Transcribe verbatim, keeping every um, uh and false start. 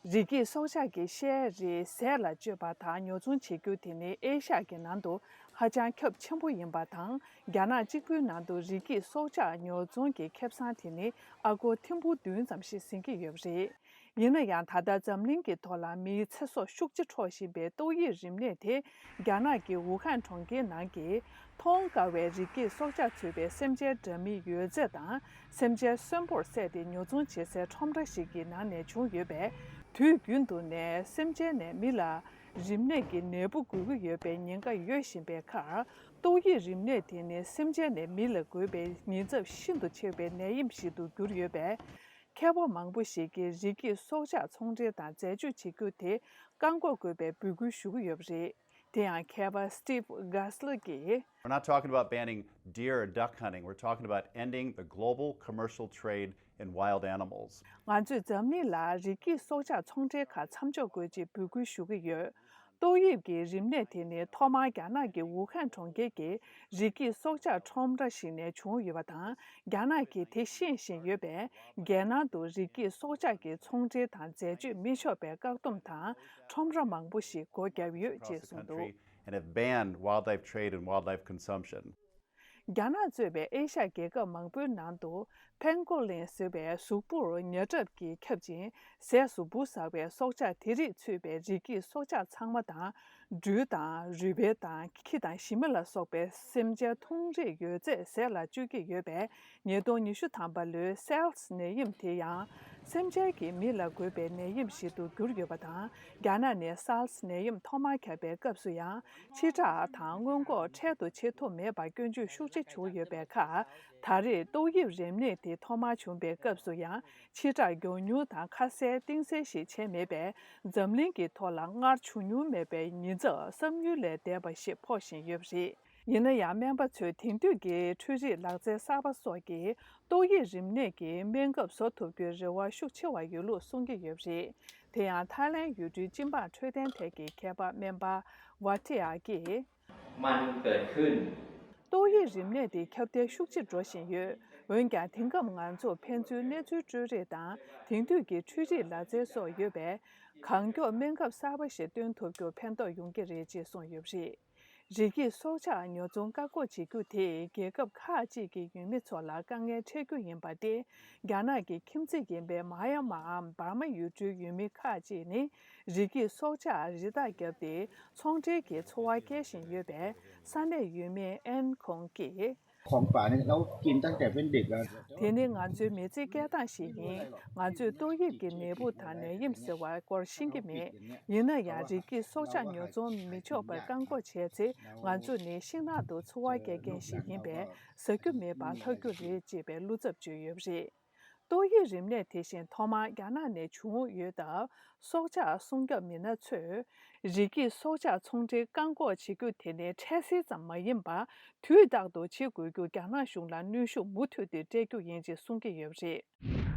རི་སྐྱེས་སྲོག་ཆགས་ཀྱི་བཤས་རིགས་ཟས་ལ་སྤྱོད་པ་དང་ཉོ་ཚོང་བྱེད་རྒྱུ་དེ་ནི་ཨེ་ཤ་ཡ་གི་ནང་དུ་ཧ་ཅང་ཁྱབ་ཆེན་པོ་ཡིན་པ་དང་། རྒྱ་ནག་གཅིག་པུའི་ནང་དུ་རི་སྐྱེས་སྲོག་ཆགས་ཉོ་ཚོང་གི་ཁེ་བཟང་དེ་ནི་ཨ་སྒོར་ཐེར་འབུམ་བདུན་ཙམ་ཞིག་ཟིན་གྱི་ཡོད་པ་རེད། ཡིན་ན་ཡང་ད་ལྟ་འཛམ་གླིང་གི་ཐོག་ལ་མིའི་ཚེ་སྲོག་ཤུགས་ཆེ་འཕྲོག་བཞིན་པའི་ཏོག་དབྱིབས་རིམས་ནད་དེ། རྒྱ་ནག་གི་ཝུ་ཧན་གྲོང་ཁྱེར་ནང་གི་མཐོང་དཀའ་བའི་རི་སྐྱེས་སྲོག་ཆགས་ཚུད་པའི་སེམས་ཅན་འདྲ་མིན་ཡོད་ཚད་དང་། སེམས་ཅན་གསོན་པོར་བསད་དེ་ཉོ་ཚོང་བྱེད་སའི་ཁྲོམ་ར་ཞིག་གི་ནང་ནས་བྱུང་ཡོད་པས། དུས་རྒྱུན་དུ་ནས་སེམས་ཅན་ནས་མི་ལ་རིམས་ནད་ཀྱི་ནད་འབུ་འགོས་ཀྱི་ཡོད་པའི་ཉེན་ཁ་ཡོད་བཞིན་པའི་ཁར། ཏོག་དབྱིབས་རིམས་ནད་དེ་ནི་སེམས་ཅན་ནས་མི་ལ་འགོས་པའི་ཉེན་ཚབས་ཤིན་ཏུ་ཆེ་བའི་ནད་ཡམས་ཤིག་ཏུ་གྱུར་ཡོད་པས། མཁས་པ་མང་པོ་ཞིག་གིས་རི་སྐྱེས་སྲོག་ཆགས་ཚོང་འབྲེལ་དང་འཛད་སྤྱོད་བྱེད་རྒྱུ་དེ་བཀག་འགོག་དགོས་པའི་འབོད་སྐུལ་ཞུ་གི་ཡོད་པ་རེད། དེ་ཡང་མཁས་པ་Steve Geisler གྱིས། We're not talking about banning deer or duck hunting. We're talking about ending the global commercial trade in wild animals. ང་ཚོས་འཛམ་གླིང་ལ་རི་སྐྱེས་སྲོག་ཆགས་ཚོང་འབྲེལ་ཁག་མཚམས་འཇོག་དགོས་ཅེས་འབོད་སྐུལ་ཞུ་གི་ཡོད། ཏོག་དབྱིབས་ཀྱི་རིམས་ནད་དེ་ནི་ཐོག་མར་རྒྱ་ནག་གི་ཝུ་ཧན་གྲོང་ཁྱེར་གྱི་རི་སྐྱེས་སྲོག་ཆགས་ཁྲོམ་ར་ཞིག་ནས་བྱུང་ཡོད་པ་དང་། རྒྱ་ནག་གིས་དེ་ཤེས་བཞིན་ཡོད་པས། རྒྱལ་ནང་དུ་རི་སྐྱེས་སྲོག་ཆགས་ཀྱི་ཚོང་འབྲེལ་དང་འཛད་སྤྱོད་མི་ཆོག་པའི་བཀག་སྡོམ་དང་ཁྲོམ་ར་མང་པོ་ཞིག་སྒོ་བརྒྱབ་ཡོད་ཅེས་གསུངས་འདུག། Country and have banned wildlife trade and wildlife consumption. རྒྱ་ནག་གཙོས་པའི་ཨེ་ཤ་ཡ་རྒྱལ་ཁབ་མང་པོའི་ནང་དུ་ཕེན་གོ་ལིན་ཟེར་བའི་གཟུགས་པོར་ཉ་ཁྲབ་ཀྱིས་ཁྱབ་ཅིང་ཟས་སུ་འབུ་ཟ་བའི་སྲོག་ཆགས་དེ་རིགས་ཚུད་པའི་རི་སྐྱེས་སྲོག་ཆགས་ཚང་མ་དང་། སྦྲུལ་དང་རུས་སྦལ་དང་ཁྱི་དང་ཞི་མི་ལ་སོགས་པའི་སེམས་ཅན་མཐོང་རིགས་ཡོད་ཚད་ཟས་ལ་སྤྱོད་ཀྱི་ཡོད་པས། ཉིས་སྟོང་ཉི་ཤུ་ཐམ་པ་ལོའི་སེལ་སི་ནད་ཡམས་དེ་ཡང་སེམས་ཅན་གྱིས་མི་ལ་འགོས་པའི་ནད་ཡམས་ཤིག་ཏུ་གྱུར་ཡོད་པ་དང་། རྒྱ་ནག་ནས་སེལ་སི་ནད་ཡམས་ཐོག་མར་ཁྱབ་པའི་སྐབས་སུ་ཡང་ཕྱི་བསྒྲགས་དང་སྔོན་འགོག་འཕྲལ་དུ་བྱེད་ཐུབ་མེད་པར་སྐྱོན་བརྗོད་ཤུགས་ཆེ་བྱུང་ཡོད་པའི་ཁར། ད་རེས་ཏོག་དབྱིབས་རིམས་ནད་དེ་ཐོག་མར་བྱུང་པའི་སྐབས་སུ་ཡང་ཕྱི་བསྒྲགས་མགྱོགས་མྱུར་དང་ཁ་གསལ་གཏིང་གསལ་ཞིག་བྱས་མེད་པས། འཛམ་གླིང་གི་ཐོག་ལ་སྔར་བྱུང་མྱོང་མེད་པའི་ཉེན་ཚབས་བསམ་ཡུལ་ལས་འདས་པ་ཞིག་ཕོག་བཞིན་ཡོད་པ་རེད། ཡིན་ན་ཡང་། སྨན་པ་ཚོས་དེང་དུས་ཀྱི་འཕྲུལ་རིག་ལག་རྩལ་གསར་པ་སོགས་ཀྱིས་ཏོག་དབྱིབས་རིམས་ནད་ཀྱི་སྨན་ཁབ་བཟོ་ཐུབ་རྒྱུའི་རེ་བ་ཤུགས་ཆེ་བ་ཡོད་ལུགས་གསུང་གི་ཡོད་པ་རེད། དེ་ཡང་ཐའི་ལེན་ཡུལ་གྲུའི་སྤྱི་འབངས་འཕྲོད་བསྟེན་ཐད་ཀྱི་མཁས་པ་སྨན་པ་ཝ་ཐི་ཨ་ཀྱིས། มันเกิดขึ้น ཏོག་དབྱིབས་རིམས་ནད་དེ་ཁྱབ་གདལ་ཤུགས་ཆེ་འགྲོ་བཞིན་ཡོད། འོན་ཀྱང་། དེང་སྐབས་ང་ཚོར་ཕན་ཚུན་གནས་ཚུལ་སྤྲོད་རེས་དང་། དེང་དུས་ཀྱི་འཕྲུལ་རིག་ལག་རྩལ་སོགས་ཡོད་པས། གང་མགྱོགས་སྨན་ཁབ་གསར་པ་ཞིག་བཏོན་ཐུབ་རྒྱུར་ཕན་ཐོགས་ཡོང་གི་རེད་ཅེས་གསུངས་ཡོད་པ་རེད། རི་སྐྱེས་སྲོག་ཆགས་ཉོ་ཚོང་བཀག་འགོག་བྱེད་རྒྱུ་དེས་རྒྱལ་ཁབ་ཁག་ཅིག་གི་ཡུལ་མི་ཚོ་ལ་དཀའ་ངལ་འཕྲད་རྒྱུ་ཡིན་པ་སྟེ། རྒྱ་ནག་གི་ཁྱིམ་མཚེས་ཡིན་པའི་མཱ་ཡ་མཱའམ་འབར་མ་ཡུལ་གྲུའི་ཡུལ་མི་ཁག་ཅིག་ནི། རི་སྐྱེས་སྲོག་ཆགས་རི་དྭགས་བརྒྱབ་སྟེ། ཚོང་འབྲེལ་གྱི་འཚོ་བ་སྐྱེལ་བཞིན་ཡོད་པས། ས་གནས་ཡུལ་མི་ཨན་ཁོང་གིས། ของป่าเนี่ยเรากินตั้งแต่เป็นเด็กแล้ว དེ་ནི་ང་ཚོའི་མི་ཚེའི་སྐྱེལ་སྟངས་ཤིག་ཡིན། ང་ཚོས་ཏོག་དབྱིབས་ཀྱི་ནད་འབུ་དང་ནད་ཡམས་ཟེར་བའི་སྐོར་ཤེས་ཀྱི་མེད། ཡིན་ན་ཡང་། རི་སྐྱེས་སྲོག་ཆགས་ཉོ་ཚོང་མི་ཆོག་པར་བཀག་འགོག་བྱས་ཚེ། ང་ཚོ་ནི་ཤིང་ནགས་དུ་འཚོ་བ་སྐྱེལ་མཁན་ཞིག་ཡིན་པས། ཟ་རྒྱུ་མེད་པར་ལྷག་རྒྱུ་རེད་ཅེས་པའི་བློ་འཚབ་བརྗོད་ཡོད་པ་རེད། ཏོག་དབྱིབས་རིམས་ནད་དེ་བཞིན་ཐོག་མར་རྒྱ་ནག་ནས་བྱུང་ཡོད་སྟབས། སྲོག་ཆགས་སྲུང་སྐྱོབ་མི་སྣ་ཚོས། རི་སྐྱེས་སྲོག་ཆགས་ཚོང་འབྲེལ་བཀག་འགོག་བྱེད་རྒྱུ་དེ་ནི་འཕྲལ་སེལ་ཙམ་མ་ཡིན་པར། དུས་རྟག་ཏུ་བྱེད་དགོས་རྒྱུ་རྒྱ་ནག་གཞུང་ལ་གནོན་ཤུགས་མུ་མཐུད་དེ་སྤྲད་རྒྱུ་ཡིན་ཅེས་གསུང་གི་ཡོད་པ་རེད།